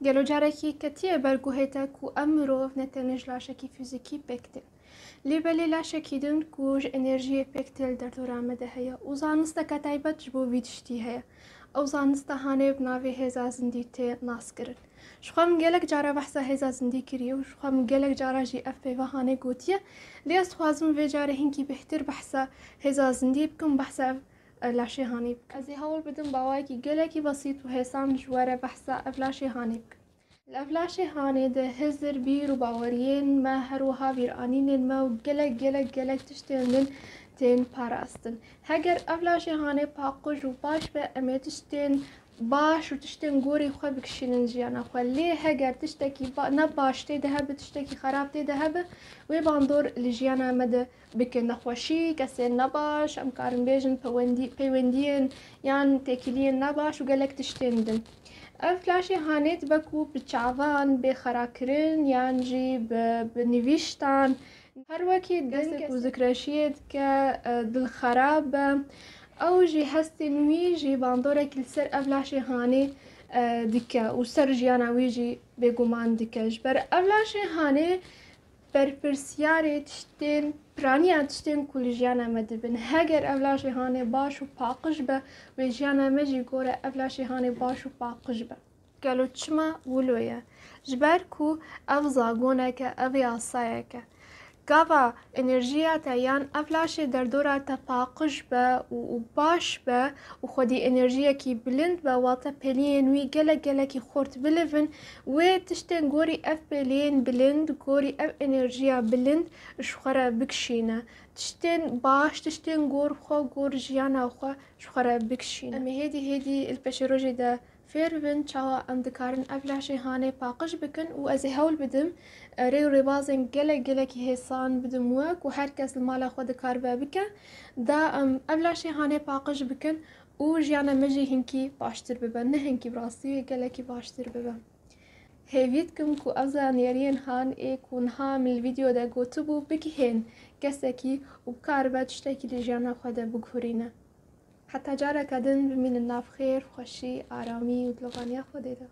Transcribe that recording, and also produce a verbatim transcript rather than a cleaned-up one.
Gelo carekî ketiye ber guhê te ku em mirov ne tenê ji laşekî fîzîkî pêk tên. Lê belê laşekî din ku ji enerjiyê pêk tê li derdora me de heye û zanisteke taybet ji bo vî tiştî heye. Ew zanista hanê bi navê hêza zindî tê naskirin. Ji xwe min gelek cara behsa hêza zindî kiriye û ji xwe min gelek cara jî ev peyva hanê gotiye. Lê ez dixwazim vê carê hinkî bêhtir behsa hêza zindî bikim, behsa ev, e, laşê hanê bikim. Ez ê hewl bidim bi awayekî gelekî besît û hêsan ji we re behsa ev laşê hanê bikim. Li ev laşê hanê de hizir, bîr û baweriyên me, her wiha bîranînên me û gelek, gelek, gelek tiştên din tên parastin. Heger ev laşê hanê paqij û baş be, em ê tiştên baş û tiştên gorî xwe bikişînin jiyana xwe. Lê heger tiştekî ba-, ne baş tê de hebe, tiştekî xerab tê de hebe, wê bandor li jiyana me de bike. Nexweşî, kesên nebaş, em karin bêjin pewendî-, peywendiyên yan têkiliyên nebaş û gelek tiştên din. Ev laşê hanê dibe ku bi çavan bê xerakirin yan jî bi, bi nivîştan. Her wekî kesê ku zikreşiyê dike, e, dil xerab be, ew jî hestên wî jî bandorek li ser ev laşê hanê, e, dike û ser jiyana wî jî bêguman dike. Ji ber ev laşê hanê berpirsiyarê tiştên piraniya tiştên ku li jiyana me dibin. Heger ev laşê hanê baş û paqij be, wê jiyana me jî gore ev laşê hanê baş û paqij be. Gelo çima wilo ye? Ji ber ku ev zagoneke, ev yasayeke. Gava enerjiya te yan ev laşê derdora te paqij be û, û baş be û xwedî enerjiyekî bilind be, wate pêliyên wî gelek gelekî xurt bilivin, wê tiştên gorî ev pêliyên bilind, gorî ev enerjiya bilind ji xwe re bikişîne. Tiştên baş, tiştên gor xwe, gor jiyana xwe ji xwe re bikişîne. Em ê hêdî hêdî li pêşerojê de fêr bibin çawa em dikarin ev laşê hanê paqij bikin û ez ê hewl bidim, e, rê û rêbazên gelek gelekî hêsan bidim we ku her kes li mala xwe dikaribe bike. Da em ev laşê hanê paqij bikin û jiyana me jî hinkî baştir bibe. Ne hinkî, bi rastî wê gelekî baştir bibe. Hêvî dikim ku ev zanyariyên han ê ku niha min li vîdeo de gotibû bigihên kesekî û bikaribe tiştekî li jiyana xwe de biguherîne. Heta careke din bimînin nav xêr, xweşî, aramî û dilovaniya Xwedê de.